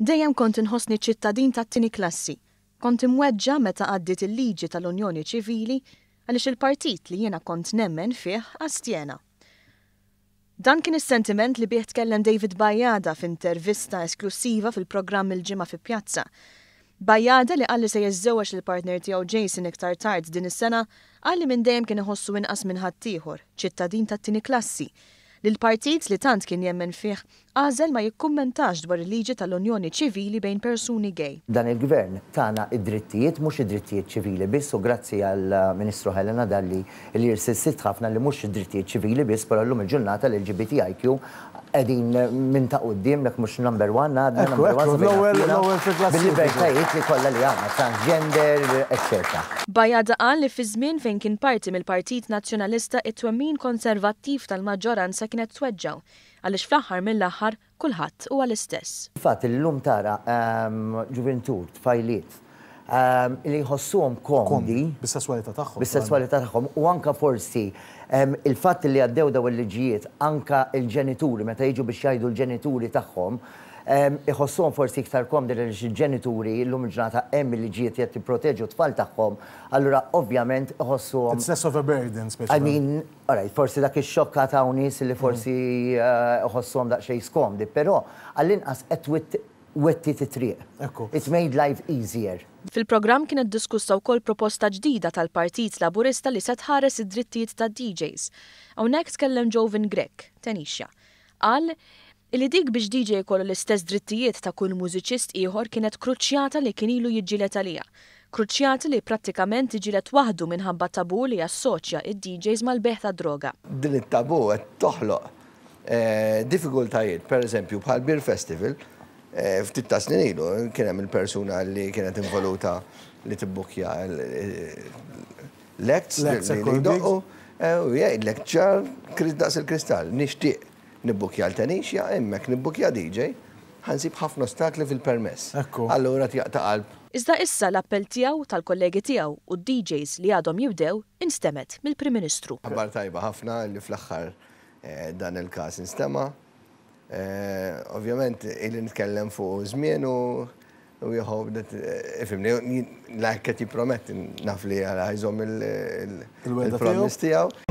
Dejjem kont inħossni ċittadin tat-tieni klassi. Kont imweġġa' meta għaddiet il-liġi tal-Unjoni Ċivili għaliex il-partit li jiena kont nemmen fih astjena. Dan kien is-sentiment li bih tkellem David Bajada f'intervista esklussiva fil-programm Il-Ġimgħa fi Pjazza. Bajada li qal li se jiżżewweġ lill-partner tiegħu Jason iktar tard din is-sena qal li minn dejjem kien iħossu inqas minn ħaddieħor, ċittadin tat-tieni klassi, li l-partit li tant kien jemmen fih għażel ma jikkummentax dwar il-liġi tal-unjoni ċivili bejn persuni gay. Dan il-Gvern tana id-drittijiet, mhux id-drittijiet ċivili biss u grazzi għall-Ministru Helena Dalli li irsistiet ħafna li mhux id-drittijiet ċivili biss, però llum il-ġurnata l-LGBTIQ qegħdin minn ta' quddiem jekk mhux number one għadna number one bil-libertajiet li kollha li għandna, transgender, eċċetera. Bajada qal li fi żmien fejn kien parti mill-Partit Nazzjonalista it-twemmin konservattiv tal-maġġoranza kienet tweġġgħu għaliex fl-aħħar mill-aħħar kulħadd huwa l-istess. Il-fatt li llum tara ġuvintur, tfajliet, li jħossuhom komdi bis-sesswalità tagħhom. Bis-sesswalità tagħhom u anka forsi il-fatt li għaddew daw il-liġijiet anka il-ġenituri meta jiġu biex jgħidu l-ġenituri tagħhom iħossuhom forsi iktar komdi għaliex il-ġenituri llum il-ġurnata hemm il-liġijiet qed jipproteġu t-tfal tagħhom, allura ovvjament iħossuhom. It's less of a burden, speċi. I mean, alright, forsi dak ix-xokk għad hawn nies li forsi iħossuhom daqsxejn skomdi, però għall-inqas qed wettiet it-triq. It made life easier. Fil-programm kienet diskussa wkoll proposta ġdida tal-Partit Laburista li se tħares id-drittijiet tad-DJs. Hawnhekk tkellem Jovan Grech, Tenishia. Qal li dik biex DJ jkollu l-istess drittijiet ta' kull mużiċist ieħor kienet kruċjata li kien ilu jiġġieled għaliha. Kruċjata li prattikament iġġieled waħdu minħabba tabu li jassoċja id-DJs mal-bejgħ tad-droga. Din it-tabu qed toħloq diffikultajiet, per eżempju bħal Beer Festival, ftit ta' snin ilu kien hemm il-persuna li kienet involuta li tibbukja l-acts li jdoqqu u jgħidlek ċar daqs il-kristall, nixtieq nibbukja l-Tenishia, hemmhekk nibbukja DJ, ħa nsib ħafna ostakli fil-permess. Allura tjaqta' qalb. Iżda issa l-appell tiegħu tal-kollegi tiegħu u d-DJs li għadhom jibdew instemgħet mill-Prim Ministru. Aħbar tajba ħafna li fl-aħħar dan il-każ instema'. Ovvjament ili nitkellem fuq żmien u jieħu ifhimni la qed jipprometti naf li ħa jżomm il-promise tiegħu.